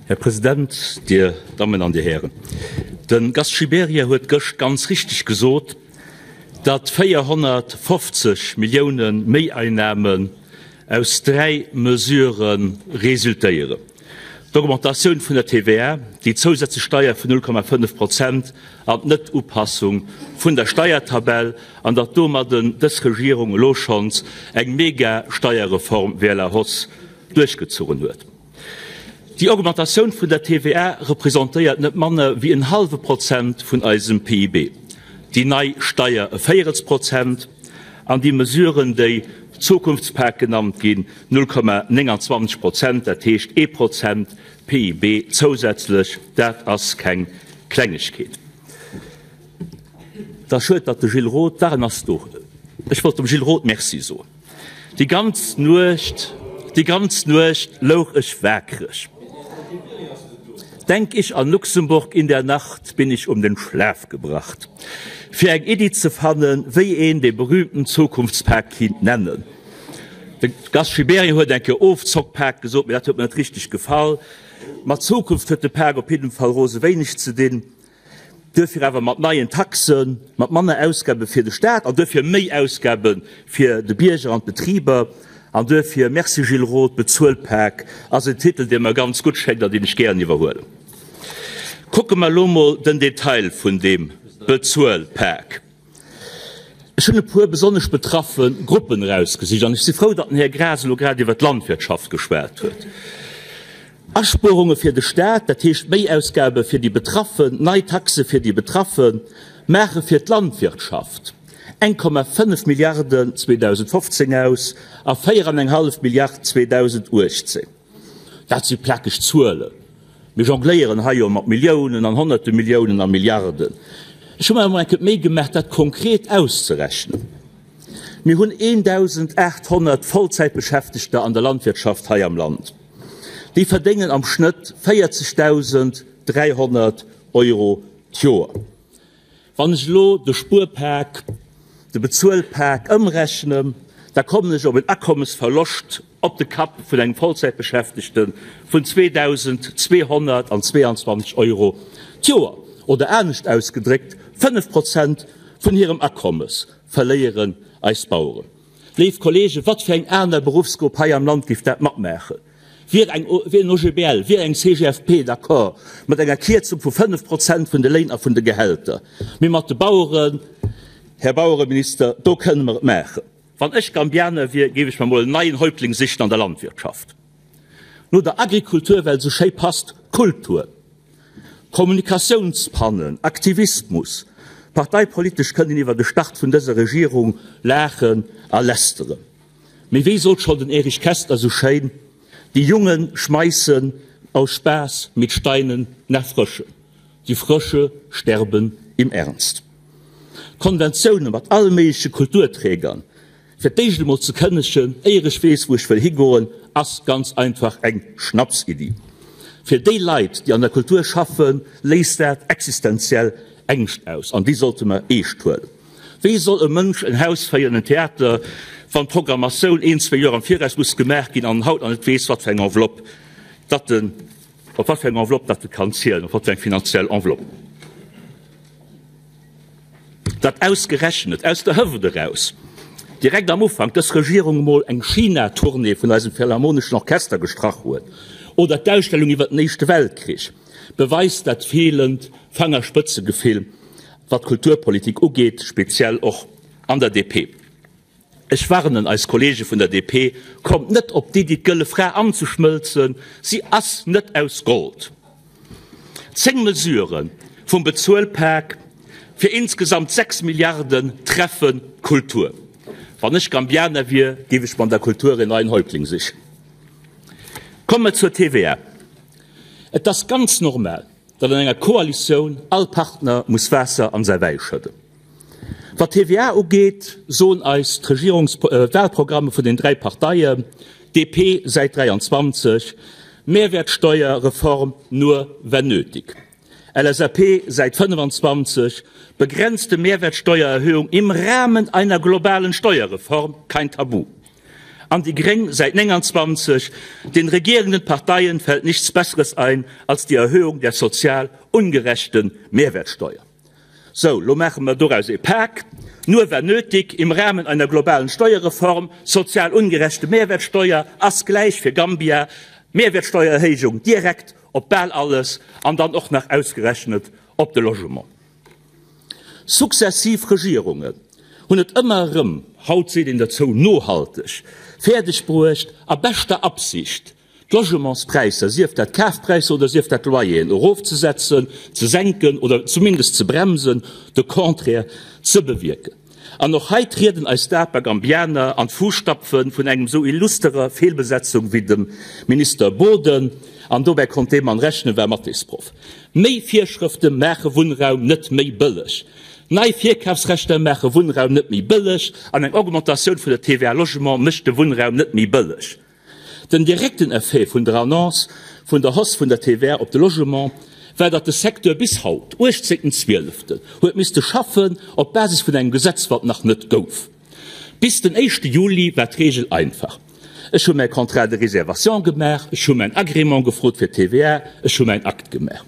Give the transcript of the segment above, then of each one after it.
Här President, Dir Dammen an Dir Hären, de Gast Gibéryen huet gëscht ganz richtig gesot, datt 450 Millioune Méieinnamen aus dräi Mesurë resultéieren, d'Augmentatioun vun der TVA, déi zousätzlech Steier vun 0,5 Prozent an d'Net-Upassung vun der Steiertabell, an datt domadden dës Regierung elo schonns eng Mega-Steierreform vers la hausse duerchgezogen huet. Déi Augmentatioun vun der TVA representéiert net manner wéi en hallwe Prozent vun eisem PIB, déi nei Steier e Véierelsprozent an déi Mesuren, déi Zukunftspak genannt ginn, 0,29 Prozent, dat heescht ee Prozent PIB zousätzlech. Dat ass keng Klengegkeet. Et ass schued, datt de Gilles Roth, dach en ass do, ech wollt dem Gilles Roth Merci soen. Déi ganz Nuecht, déi ganz Nuecht louch ech waakreg. Denk ich an Luxemburg in der Nacht, bin ich um den Schlaf gebracht. Fir eng Iddi ze fannen, wéi een dee berühmten Zukunftspak kinnt nennen. De Gast Gibéryen huet eng Kéier Ofzockpak gesot, mee dat huet mer net richteg gefall. Mat Zukunft huet de Pak op jidden Fall rose wéineg ze dinn. Duerfir awer mat neien Taxen, mat manner Ausgabe fir de Staat an duerfir méi Ausgabe fir de Bierger an d'Betriber. An duerfir, Merci Gilles Roth, Bezuelpak ass en Titel, dee mer ganz gutt schéngt an deen ech gären iwwerhuelen. Kucke mer elo mol den Detail vun deem Bezuelpak. Ech hunn e puer besonnesch betraffe Gruppen erausgesicht an ech si frou, datt den Här Graas elo grad iwwert d'Landwirtschaft geschwat huet. Aspuerunge fir de Staat, dat heescht Méiausgabe fir déi Betraffen, nei Taxe fir déi Betraffen, maache fir d'Landwirtschaft 1,5 Milliarden 2015 aus a 4 an eng hallef Milliard 2018. Dat si plakeg Zuelen. Mir jongléieren hei jo mat Milliounen an Honnerte Milliounen a Milliarden. Ech hu mer emol eng Kéier d'Méi gemaach, dat konkret auszerechnen. Mir hunn 1.800 Vollzäitbeschäftegter an der Landwirtschaft hei am Land. Déi verdéngen am Schnëtt 40.300 Euro d'Joer. Wann ech elo de Spuerpak, de Bezuelpak ëmrechnen, da kommen ech op en Akommesverloscht op de Kapp vun engem Vollzäitbeschäftegte vun 2.222 Euro d'Joer. Oder anescht ausgedréckt, 5 Prozent vun hirem Akommes verléieren eis Baueren. Léif Kollegen, wat fir eng aner Beruffsgrupp hei am Land géif dat matmaachen? Wier eng, wier en OGBL, wier eng CGFP d'accord mat enger Kierzung vu 5 Prozent vun de Léin a vun de Gehälter? Mee mat de Baueren, Här Bauereminister, do kënne mer et maachen. Wann ech Gambianer wier, géif ech mer mol en neien Häuptling sichen an der Landwirtschaft. No der Agrikultur, well se schéi passt, Kultur. Kommunikatiounspannen, Aktivismus, parteipolitesch kënnt een iwwer de Start vun dëser Regierung laachen a lästeren. Mee wéi sot schonn den Erich Kästner sou schéin, Die Jungen schmeißen aus Spaß mit Steinen nach Frösche, die Frösche sterben im Ernst. Konventioune mat all méigleche Kulturträgern, fir d'éischt emol ze kënnegen, éier ech weess, wou ech wëll higoen, ass ganz einfach eng Schnapsiddi. Fir déi Leit, déi an der Kultur schaffen, léist dat existenziell Ängscht aus, an déi sollte mer eescht huelen. Wéi soll e Mënsch en Haus féieren, en Theater, wann d'Programmatioun een, zwee Joer am Viraus muss gemaach ginn an en haut nach net weess, wat fir eng Enveloppe datt en, op wat fir eng Enveloppe datt e kann zielen, op wat fir eng finanziell Enveloppe? Datt ausgerechnet aus der Hëft eraus direkt am Ufank dës Regierung emol eng China-Tournée vun eisem Philharmoneschen Orchester gestrach huet oder d'Ausstellung iwwer den Éischte Weltkrich, beweist dat feelend Fangerspëtzegefill, wat d'Kulturpolitik ugeet, speziell och an der DP. Ech warnen eis Kollege vun der DP, Kommt net op d'Iddi, d'Gëlle Fra anzeschmëlzen, si ass net aus Gold! 10 Mesurë vum Bezuelpak fir insgesamt 6 Milliarden treffen d'Kultur. Wann ech Gambianer wier, géif ech mer an der Kultur en neien Häuptling sichen. Komme mer zur TVA. Et ass ganz normal, datt an enger Koalitioun all Partner muss Waasser an säi Wäi schëdden. Wat d'TVA ugeet, soen eis d'Regierungs-, d'Wahlprogramme vun den 3 Parteien, DP, Säit 23, Mehrwertsteuerreform nur wenn nötig, LSAP, Säit 25, begrenzte Mehrwertsteuererhöhung im Rahmen einer globalen Steuerreform, kein Tabu. An déi Gréng, Säit 29, Den regierenden Parteien fällt nichts Besseres ein als die Erhöhung der sozial ungerechten Mehrwertsteuer. Sou, lo maache mer doraus ee Pak, Nur war nötig, im Rahmen einer globalen Steuerreform, sozial ungerechte Mehrwertsteuer ass gläich fir Gambia Mehrwertsteuererhéijung direkt op bal alles an dann och nach ausgerechnet op de Logement. Successiv Regierungen hunn et ëmmer erëm, haut seet een dozou nohalteg, fäerdeg bruecht, a beschter Absicht d'Logementspräisser, sief dat d'Kafpräisser oder sief dat d'Loyeren, erofzesetzen, ze senken oder zumindest ze bremsen, de Contraire ze bewierken. An och hei trieden eis daper Gambianer an d'Fusstapfe vun engem sou illusterer Feelbesetzung wéi dem Minister Boden. An dobäi konnt dee Mann rechnen, war Mathésproff. Méi Virschrëfte maache Wunnraum net méi bëlleg. Nei Virkafsrechter maache Wunnraum net méi bëlleg. An eng Augmentatioun vun der TVA Logement mécht de Wunnraum net méi bëlleg. Den direkten Effet vun der Annonce vun der Hausse vun der TVA op de Logement war, datt de Secteur bis haut, 18 12, huet misste schaffen op Basis vun engem Gesetz, wat nach net gouf. Bis den éischte Juli war d'Regel einfach, Ech hu mäi Contrat de réservation gemaach, ech hu mäin Agrément gefrot fir d'TVA, ech hu mäin Akt gemaach.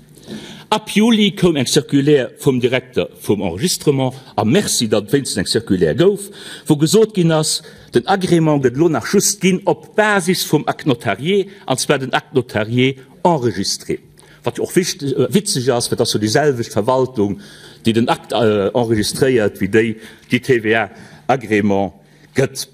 Ab Juli koum eng Circulaire vum Direkter vum Enregistrement, a merci, datt et wéinstens eng Circulaire gouf, wou gesot ginn ass, Den Agrément gëtt elo nach just ginn op Basis vum Acte notarié, an zwar den Acte notarié enregistré, wat jo och witzeg ass, well et ass jo déi selwecht Verwaltung, déi den Acte enregistréiert, wéi déi, déi TVA-Agrément gëtt.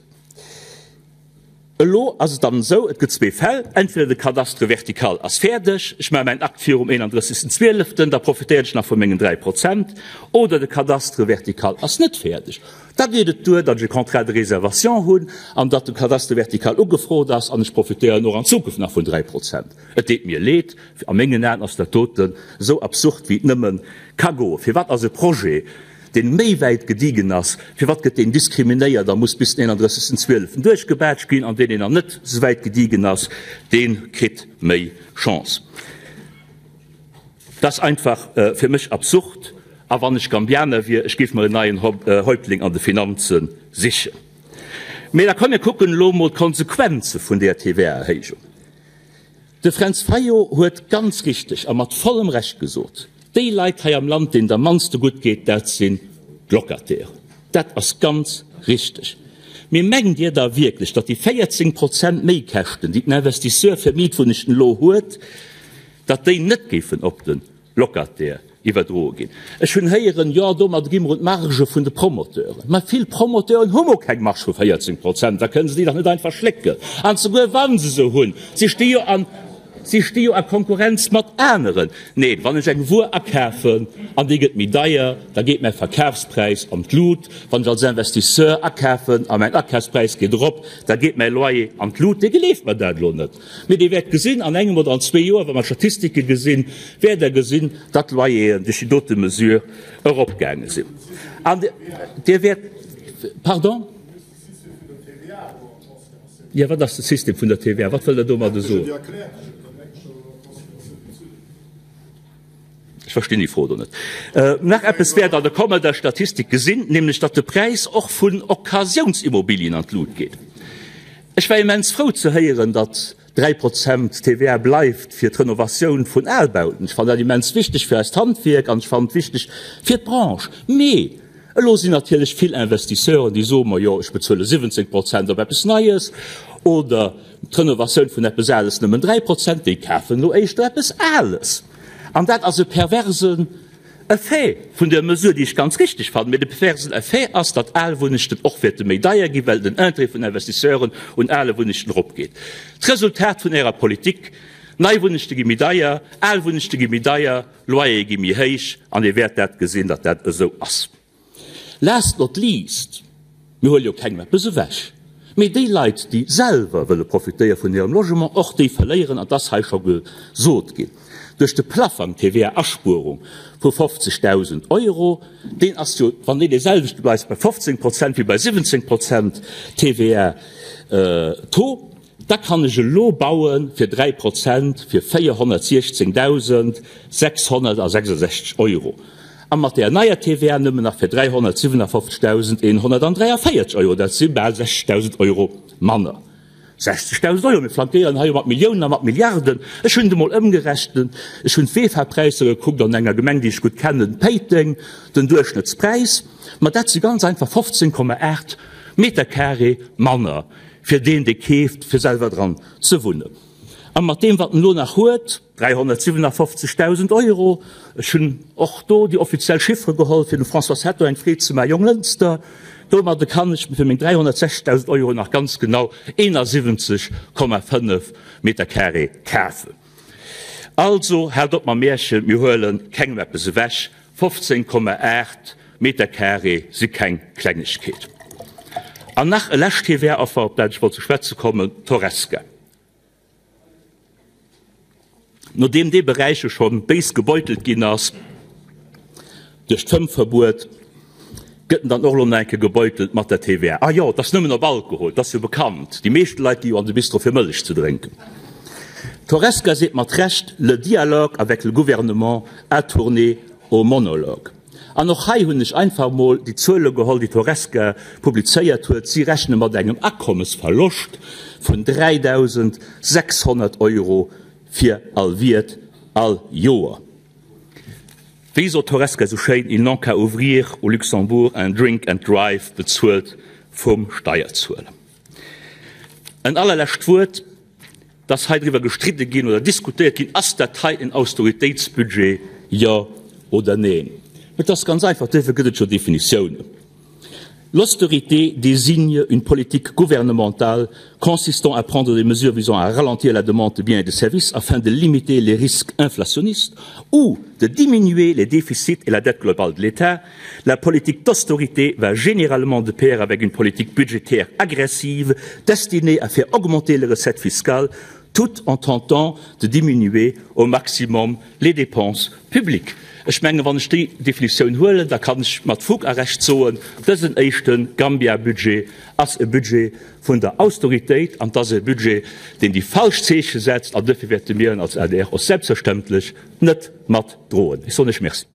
Elo ass et dann esou, et gëtt zwee Fäll, entweder de Cadastre vertical ass fäerdeg, ech maache mäin Akt virum 31. 12, da profitéieren ech nach vu mengen 3 Prozent, oder de Cadastre vertical ass net fäerdeg, da geet et duer, datt ech e Contrat de réservation hunn an datt de Cadastre vertical ugefrot ass an ech profitéieren och an Zukunft nach vun 3 Prozent. Et deet mir leed, a mengen Aen ass dat doten esou absurd wéi et nëmme ka goen. Firwat ass e Projet, deen méi wäit gediegen ass, firwat gëtt deen diskriminéiert a muss bis den 31. 12. Duerchgebaatscht ginn, an deen, deen nach net esou wäit gediegen ass, dee kritt méi Chance? Dat ass einfach fir mech absurd, a wann ech Gambianer wier, ech géif mer en neien Häuptling an de Finanze sichen. Mee da komm mir kucken elo emol d'Konsequenze vun deeër TVA-Erhéijung. De Fränz Fayot huet ganz richteg a mat vollem Recht gesot, déi Leit hei am Land, deenen et am mannste gutt geet, dat sinn d'Locatairen. Dat ass ganz richteg. Mee mengt Dir da wierklech, datt déi 14 Prozent Méikäschten, déi den Investisseur fir Mietwunnegten elo huet, datt déi net géifen op de Locataire iwwerdroe ginn. Ech hunn héieren, jo, domadder gi mer un d'Marge vun de Promoteuren. Mä vill Promoteuren hu mol keng Marge vu 14 Prozent, da kënne se déi dach net einfach schlécken. An souguer wa se se hunn, si sti jo an, si sti jo a Konkurrenz mat aneren. Neen, wann ech eng Wuer akafen an déi gëtt méi deier, da geet mäi Verkafspräis an d'Lut. Wann ech als Investisseur akafen a mäin Akafspräis geet erop, da geet mäi Loyer an d'Lut. Dir gleeft mer dat elo net. Mee Dir wäert gesinn, an engem oder an zwee Joer, wa mer d'Statistike gesinn, wäert Der gesinn, datt d'Loyeren duerch déi dote Mesure eropgaange sinn. An Dir wäert. Pardon? Jo, wat ass de System vun der TVA? Wat wëllt Der domadde soen? Ech verstinn déi Fro do net. Nach eppes wäert Der an der kommender Statistik gesinn, nämlech datt de Präis och vun Occasiounsimmobilien an d'Lut geet. Ech war immens frou ze héieren, datt 3 Prozent TVA bleift fir d'Renovatioun vun Albauten. Ech fannen dat immens wichteg fir eist Handwierk an ech fannen et wichteg fir d'Branche. Mee elo sinn natierlech vill Investisseuren, déi soen, Majo, ech bezuele 17 Prozent op eppes Neies oder d'Renovatioun vun eppes Ales nëmmen 3 Prozent, déi kafen elo éischter eppes Ales. An dat ass e perversen Effet vun der Mesure, déi ech ganz richteg fannen. Mee de perversen Effet ass, datt al Wunnechten och wäerte méi deier ginn, well den Interêt vun Investisseuren un ale Wunnechten eropgeet. D'Resultat vun Ärer Politik, Nei Wunnechte gi méi deier, al Wunnechte gi méi deier, Loyere gi méi héich. An Dir wäert dat gesinn, datt dat esou ass. Last not least, mir huele jo kengem eppes ewech, mee déi Leit, déi selwer wëlle profitéiere vun hirem Logement, och déi verléieren, an et ass hei scho gesot ginn, duerch de Plaffang TVA-Aspuerung vu 50.000 Euro, deen ass jo, wann deen dee selwechte bleift bei 15 Prozent wéi bei 17 Prozent TVA-Taux, Da kann ech elo baue fir 3 Prozent fir 416.666 Euro a mat där neier TVA nëmmen nach fir 357.143 Euro. Dat si bal 60.000 Euro manner. 60.000 Euro, mir flankéieren hei jo mat Milliounen a mat Milliarden. Ech hunn et emol ëmgerechnet, ech hunn d'VEFA-Präisser gekuckt an enger Gemeng, déi ech gutt kennen, Péiteng, den Duerchschnëttspräis, ma dat si ganz einfach 15,8 Metercarré manner fir deen, dee keeft, fir selwer dran ze wunnen. A mat deem, wat en elo nach huet, 357.000 Euro, ech hunn och do déi offiziell Chiffere geholl, fir dem Françoise Hetto eng Freed ze maachen, Jonglënster, domadde kann ech fir meng 360.000 Euro nach ganz genau 71,5 Metercarré kafen. Also, haalt op mam Märchen, mir huele kengem eppes ewech, 15,8 Metercarré si keng Klengegkeet. An nach e lescht TVA-Affer, op dat ech wollt ze schwätze kommen, d'Horesca. Nodeem dee Beräich jo scho béis gebeutelt ginn ass duerch d'Fëmmverbuet, gëtt en dann och elo nach eng Kéier gebeutelt mat der TVA. Ah jo, et ass nëmmen op Alkohol, et ass jo bekannt, déi meeschte Leit gi jo an de Bistro fir Mëllech ze drénken. D'Horesca seet mat Recht, Le dialogue avec le gouvernement a tourné au monologue. An och hei hunn ech einfach emol déi Zuele geholl, déi d'Horesca publizéiert huet. Si rechne mat engem Akommesverloscht vun 3.600 Euro fir all Wiert all Joer. Wéi sot d'Horesca esou schéin, Ils n'ont qu'à ouvrir au Luxembourg un drink and drive bezuelt vum Steierzueler. En allerlescht Wuert, dass hei driwwer gestridde ginn oder diskutéiert ginn, Ass dat hei en Austeritéitsbudget, jo oder neen? Et ass ganz einfach, duerfir gëtt et jo Definitiounen. L'austérité désigne une politique gouvernementale consistant à prendre des mesures visant à ralentir la demande de biens et de services afin de limiter les risques inflationnistes ou de diminuer les déficits et la dette globale de l'État. La politique d'austérité va généralement de pair avec une politique budgétaire agressive destinée à faire augmenter les recettes fiscales tout en tentant de diminuer au maximum les dépenses publiques. Ech mengen, wann ech déi Definitioun huelen, da kann ech mat Fug a Recht soen, dësen éischte Gambia-Budget ass e Budget vun der Austeritéit an et ass e Budget, deen déi falsch Zeeche setzt an duerfir wäerte mir en als adr och selbstverständlech net matdroen. Ech soen Iech Merci.